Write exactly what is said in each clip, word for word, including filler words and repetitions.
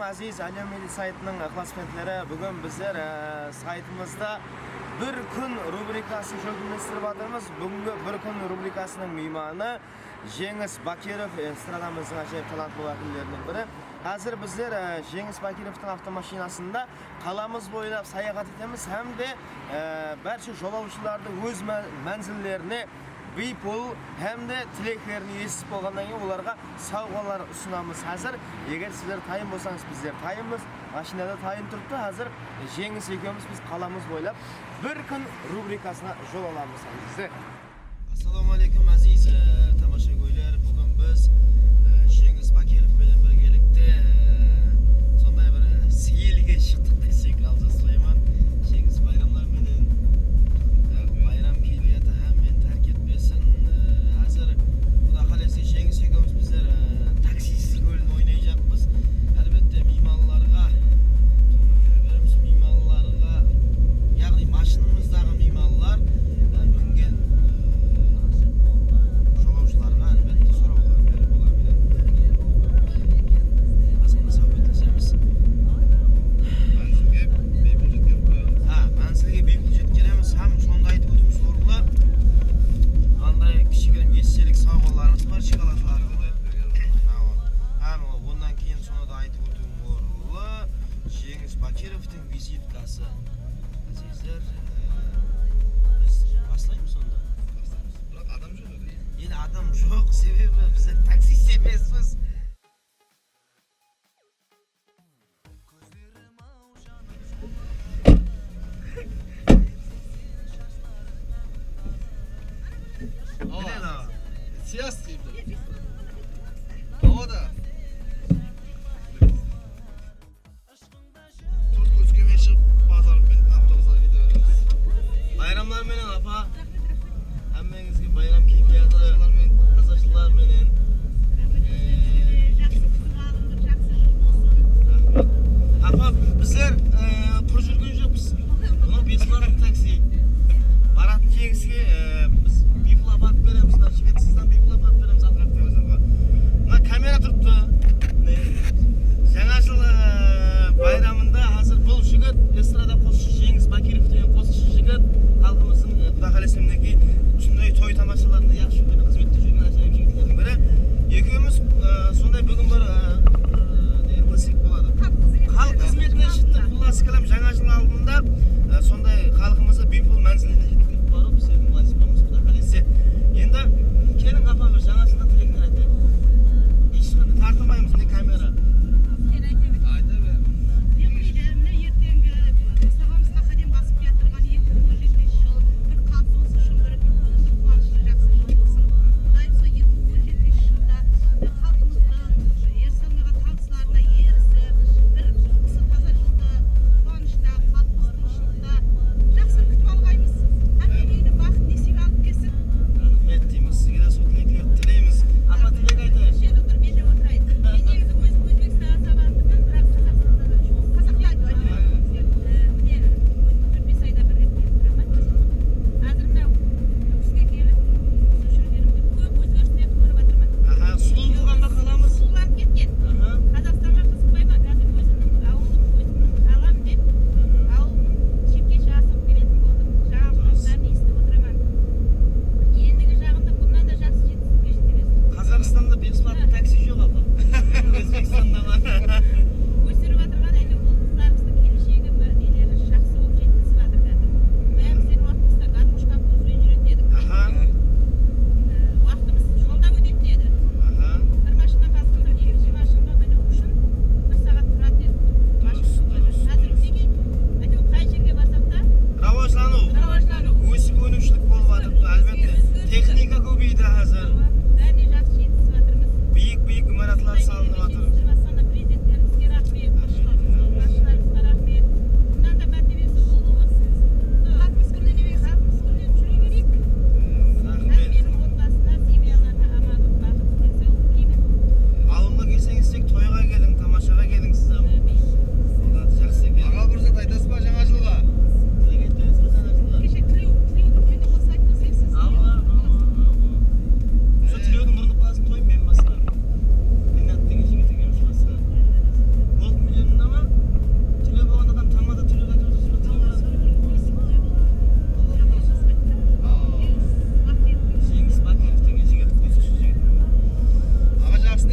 Aziz Alem Media saytınıń ıqlasbentleri, búgin bizler, e, saytımızda Bir kún rubrikasın shólkemlestirip atırmız. Búgingi Bir kún rubrikasınıń miymanı Jeńis Bakirov, estradamızdıń ájayıp talantlı wákilleriniń biri. Házir bizler, e, Jeńis Bakirovtıń avtomashinasında qalamız boylap sayaxat etemiz hám de, e, bárshe jolawshılardı óz má-, mánzillerine biypul hám de tileklerin esitip bolǵannan keyin olarǵa sawǵalar usınamız házir. Eger sizler tayın bolsańız, bizler tayınbız. Mashinada tayın turıptı. Házir Jeńis ekewimiz biz qalamız boylap Bir kún rubrikasına jol alamız, azizler. Assalawma aleykum, aziz, e, tamashagóyler. Búgin biz, e, Jeńis Bakirov penen birgelikte, e, sonday bir, e, seyilge shıqtıq desek, Aljas Sulayman. Jeńis, bayramlar menen. E, bayram keypiyatı hámmeni tárk etpesin. E, házir, Quda qálese, Jeńis ekewimiz bizler, e, Taksist rólin oynayjaqpız. Álbette, miymanlarǵa, miymanlarǵa, yaǵnıy mashınamızdaǵı miymanlar, e, mingen, e, jola-,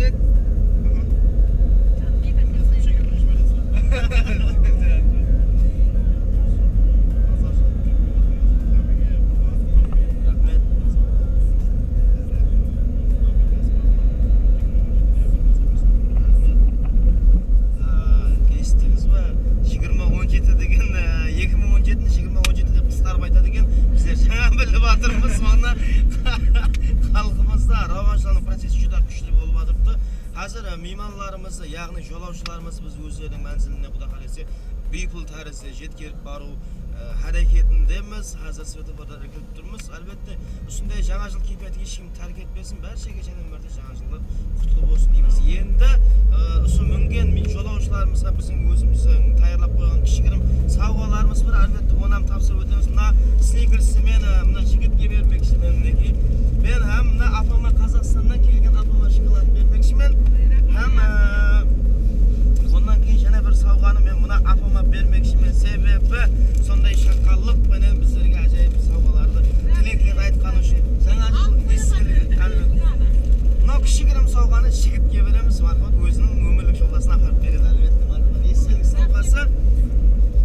Raxmet. Aa, esittińiz be? Jigirma on jeti degen, e, eki mıń on jeti, jigirma on jeti dep qısqarıp aytadı eken. Bizler jańa bilip atırmız, onı xalqımızda rawajlanıw processi júdá kúshli bolıp atırıptı. Házir, e, miymanlarımızdı, yaǵnıy jolawshılarımızdı biz ózleriniń mánziline, Quda qálese, biypul tárizde jetkerip barıw, e, háreketindemiz. Házir svetoforda irkilip turmız. Álbette, usınday jańa jıl keypiyatı hesh kim tárk etpesin. Bárshege jáne bir márte jańa jıllar qutlı bolsın deymiz. Endi, e, usı mingen mi-, jolawshılarımızǵa biziń ózimizdiń tayarlap qoyǵan kishigirim sawǵalarımız bar. Álbette, onı hám tapsırıp ótemiz. Mına snikersti men, e, mına jigitke bermekshimen, minekey. Men hám mına apama, Qazaqstannan kelgen apama shokolad bermekshimen. Hám, e, onnan keyin jáne bir sawǵanı men mına apama bermekshimen. Sebebi sonday shaqqanlıq penen bizlerge ájayıp sawǵalardı tileklerdi aytqanı ushın. Jańa jıl eskelik, álbette. Mınaw kishigirim sawǵanı jigitke beremiz, marhamat, óziniń ómirlik joldasına aparıp beredi, álbette, marhamat. Eskelik sawǵası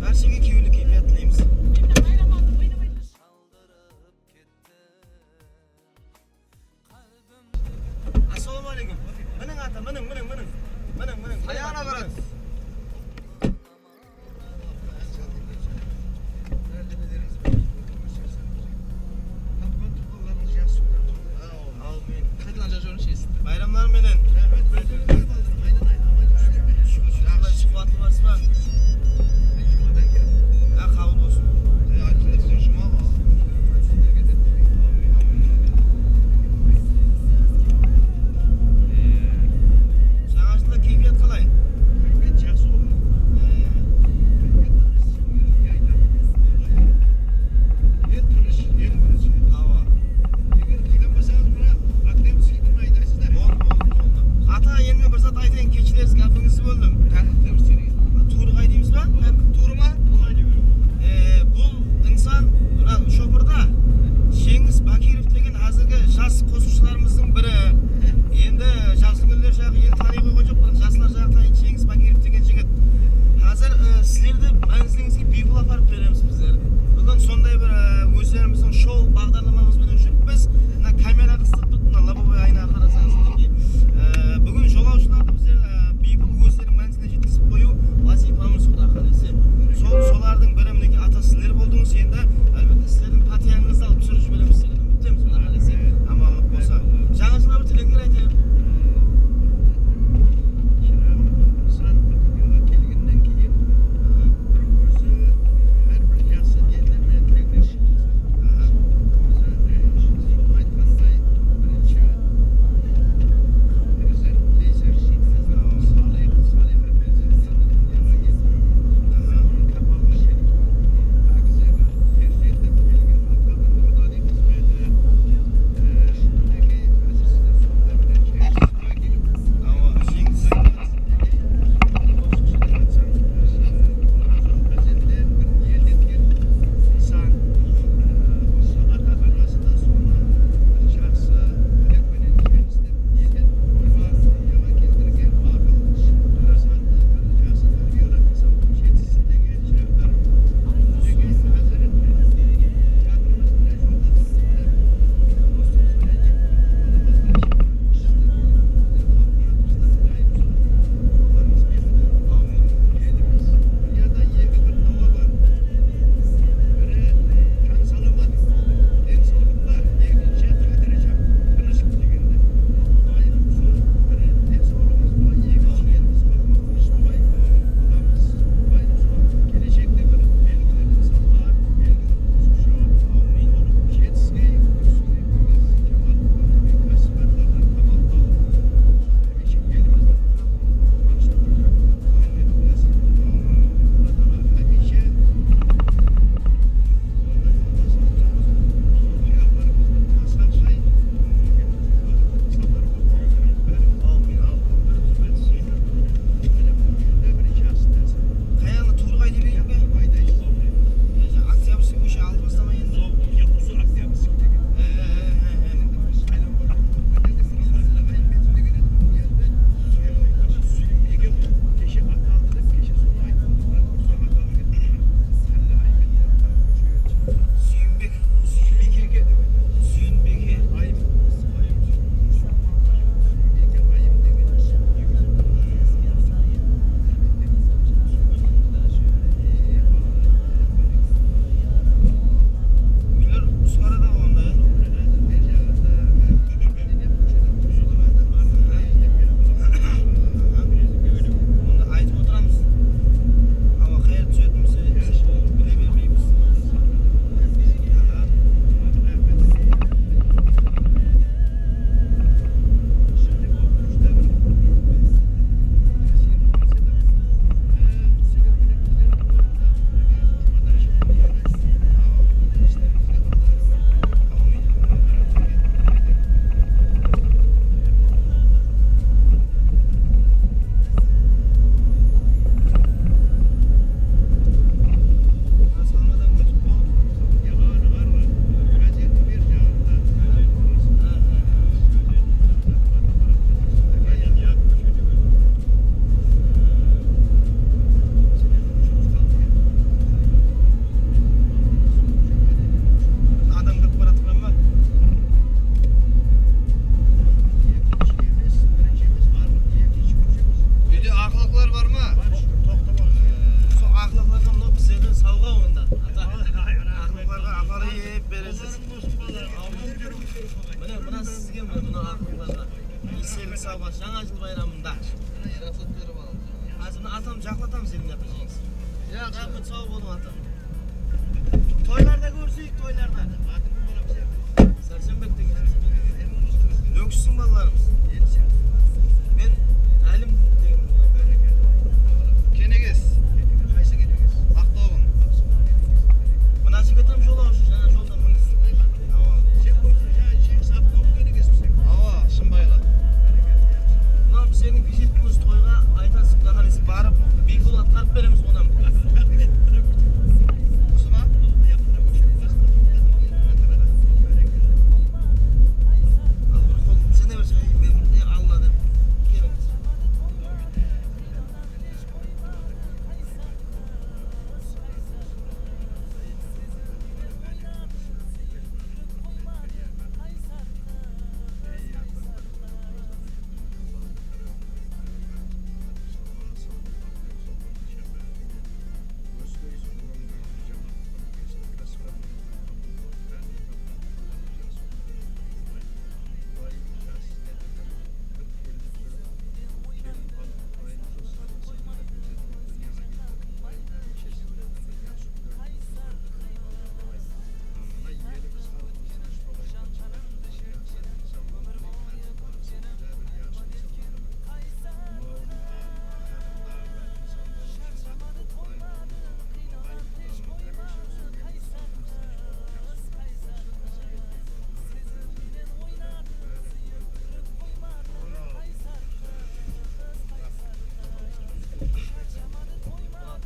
bárshege kewilli keypiyat tileymiz. Assalawma áleykum. Miniń, ata, miniń, miniń, miniń. Miniń, miniń. Qayana baradı? Áwmin. Qaytadan jaqsı júrińiz. Bayramlar menen. Shúkir, shúkir. Quwatlı barsız ba? Há, qabıl bolsın. Jańa jılda keypiyat qalay? Jańa jıl bayramında. Házir mına atamdı jaqlatamız endi, ata, jeńiz. Raxmet, saw bolıń, ata. Toylarda kóriseyik, toylarda. Sársenbek degen. Lókisseń balalarımız. Men Álim degen. Keneges. Qaysı Keneges? Aqtawın. Mına jigit hám jolawshı, jańa joldan minip. Awa. Sen kórdiń, jańa Jeńis Aqtawın Kenegespiseń. Awa, shımbaylı. Mınaw seniń vizitkańız, toyǵa aytasız, Quday qálese barıp, biypul atqarıp beremiz onnan. Usı ma? Al bir qol, sen de bir shıǵayın, men, e, Alla dep.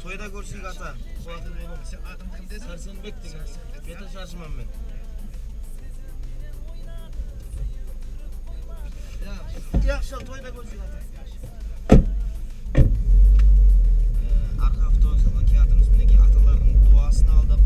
Toyda kórsek, ata. Sen atıń kim dediń? Sársenbek degen. Meta sharshıman men. Yaqshı, toyda kórsek, ata. Arqa avtobusqa keliyatırmız, minekey, atalardıń duwasın aldıq.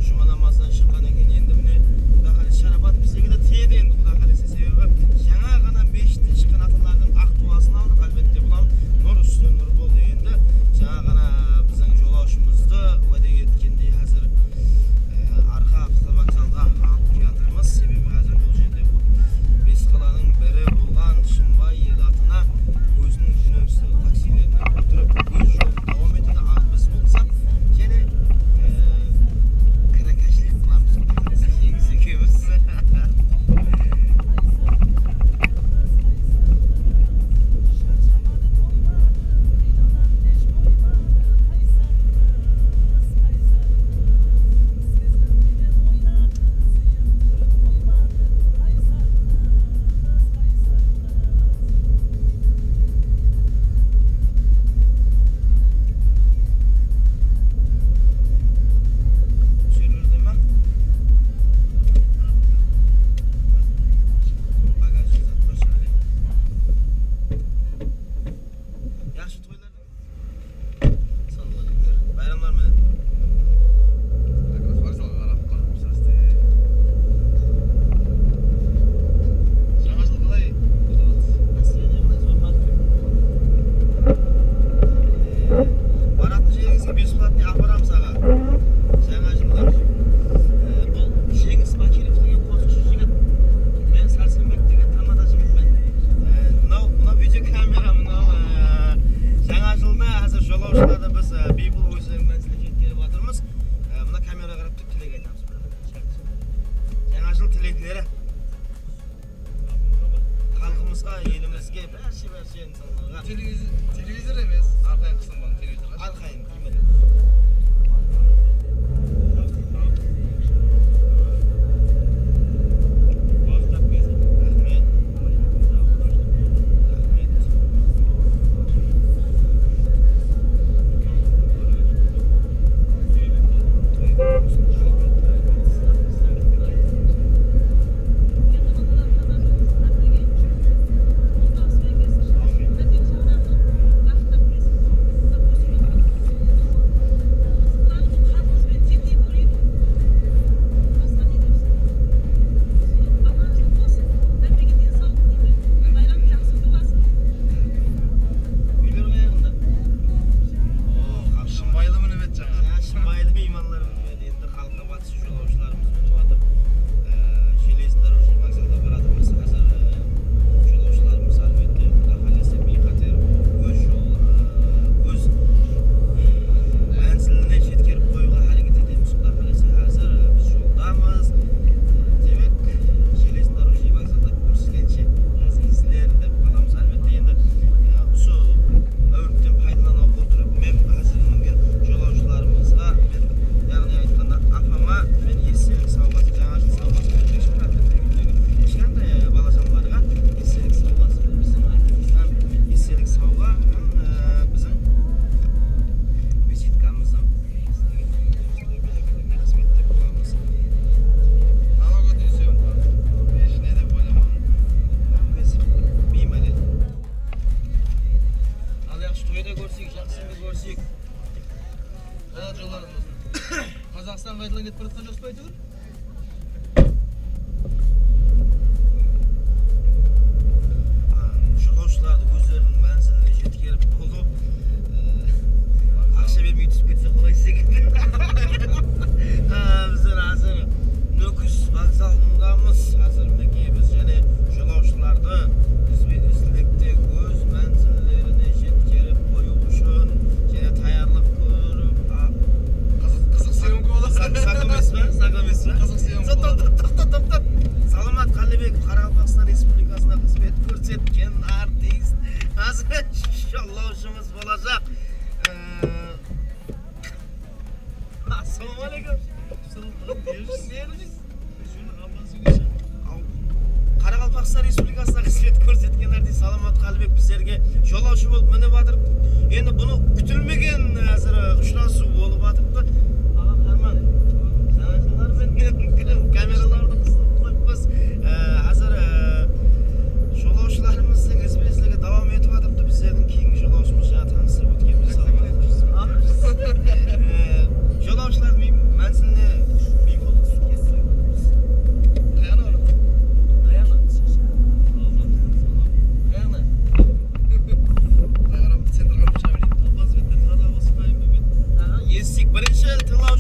Juma namazınan shıqqan eken, endi mine, Quday qálese, sharapatı bizlerge de tiyedi endi, Quday qálese. Sebebi jańa ǵana meshitten shıqqan atalardıń aq duwasın aldıq, álbette, bul hám nur ústine nur boldı. Endi jańa ǵana biziń jolawshımızdı wáde etkendey házir, e, arqa avtovokzalǵa alıp keliyatırmız. Sebebi házir bul jerde bes qalanıń biri bolǵan Shımbay elatına Ketip baratqan joqsa, áytewir. Jolawshılardı ózleriniń mánziline jetkerip bolıp, e, aqsha bermey túsip ketse qolaysız eken. Ha, bizler házir Nókis vokzalındamız. Házir minekey biz jáne jolawshılardı izbe-izlikte óz mánzillerine jetkerip qoyıw ushın jáne tayarlıq kórip, a, qızıq, qızıq syomka boladı. Sa-, sago emes pe? Sago emes pe? Qızıq syomka boladı. Toqta, toqta, toqta. Salamat Qállibekov, Qaraqalpaqstan Respublikasına xızmet kórsetken artist. Házir jolawshımız bolajaq. E, Assalawma áleykum. Nergiz. Nergiz. Aw, Qaraqalpaqstan Respublikasına xızmet kórsetken artist Salamat Qállibek bizlerge jolawshı bolıp minip atır. Endi bunı kútilmegen házir, e, ushırasıw bolıp atırıptı. Aǵa Qárman, janasılar menen kameralardı qısıp qoyıppız. E, házir, e, jolawshılarımızdıń izbe-izligi dawam etip atırıptı. Bizlerdiń keyingi jolawshımız jańa tanıstırıp ótkenbiz. E, jolawshılardıń mánziline. Qayana? Qayana? Qayana? Estik birinshi tıńlaw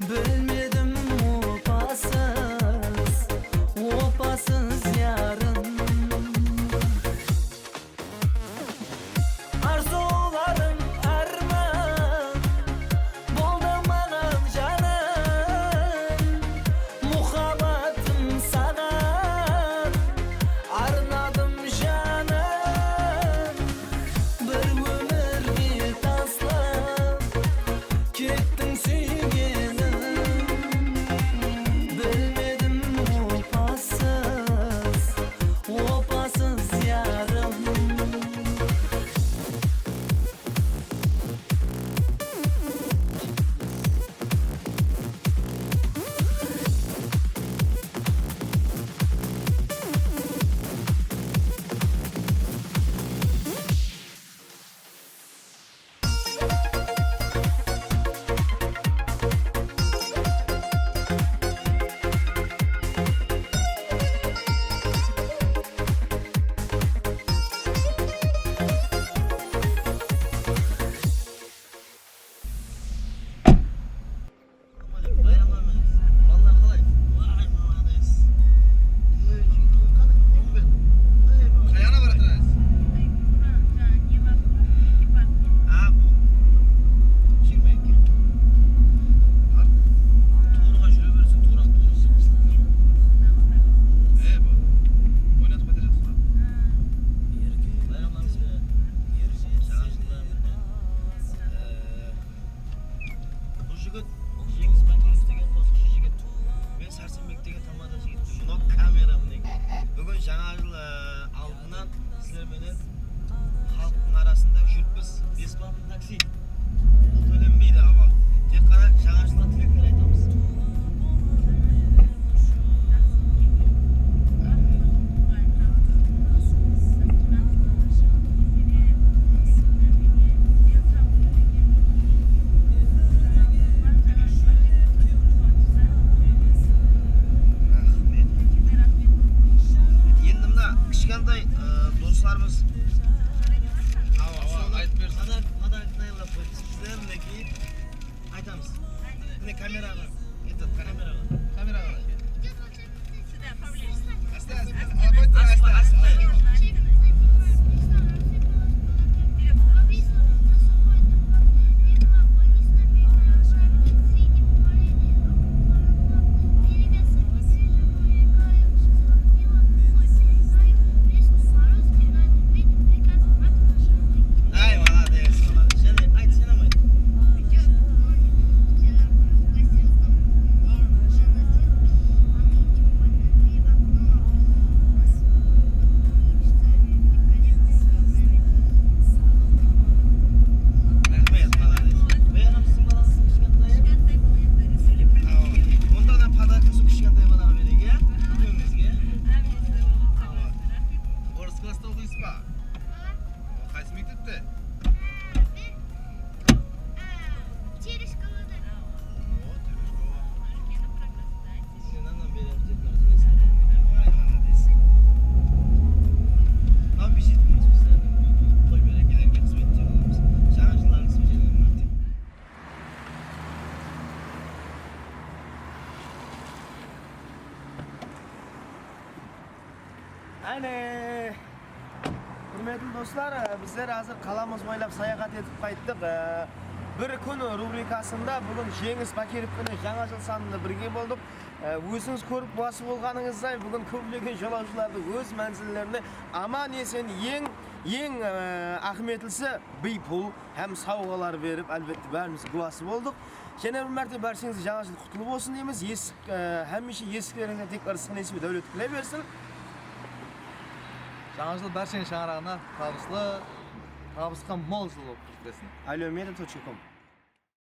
Bilmedim opasız, opasız yarım. Arzularım árman boldı maǵan janım, muhabbatım saǵan arnadım janım. Bir ómirdi taslap kettiń súygenim, bilmedim opasız, opasız yarım. Bayramlar menen. Balalar qalay? Vay, malades. Ey, jigit, qanday qurım bet? Ey, bala. Qayana baratırız? A, bu. Jigirma eki. Bar. Tuwraǵa júre bersin, tuwraǵa, tuwraǵa. Ey, bu. Oynatıp kete jaqsı ǵoy. Bayramlarıńız benen. Jańa jıllar menen. Ee, Bul jigit Jeńis Bakirov degen qosıqshı jigit. Men Sársenbek degen tamada jigit. Mınaw kamera, minekey. Búgin jańa jıl, e, aldınan sizler menen xalıqtıń arasında júrippiz. Besplatnıy taksi. Pul tólenbeydi, awa. Tek ǵana jańa jıldan tilekler aytamız. Raxmet. Endi mına kishkentay, ı, doslarımız. Awa, awa, aytıp bersin. Podarok, podarok tayarlap qoyıpsız bizler, minekey. Aytamız. Mine kameraǵa. Kameraǵa. Kameraǵa. Asta, asta. Asta, asta. Ay, malades, malades. Jáne ayt, sen hám ayt. Raxmet, malades. Bayaq hám siziń balańızdıń kishkentayı? Awa. Onda da podarokın sol kishkentay balaǵa bereyik, ya? Úlkenimizge. Awa. Orıs klassta oqıysız ba? Qaysı mektepte? Tereshkova. O, Tereshkova. Sen anan beremiz dep, Martina. Ay, malades. Mınaw vizitimiz bizlerdiń. Toy-márekelerge xızmet ete alamız. Jańa jıllarıńız benen, Martina. Áne, húrmetli doslar, bizler házir qalamız boylap sayaxat etip qayttıq. E, Bir kún rubrikasında búgin Jeńis Bakirov penen Jańa jıl sanında birge boldıq. E, ózińiz kórip, gúwası bolǵanıńızday, búgin kóplegen jolawshılardı óz mánzillerine aman-esen, eń, eń, e, áhmiyetlisi, biypul hám sawǵalar berip, álbette, bárimiz gúwası boldıq. Jáne bir márte bársheńizge Jańa jıl qutlı bolsın deymiz. Esik, e, hámiyshe esiklerińizde tek ırısqı-nesip, dáwlet kire bersin. Jańa jıl bársheńiz shańaraǵına tabıslı, tabısqa mol jıl bolıp kirip kelsin. Alyomedia точка ком.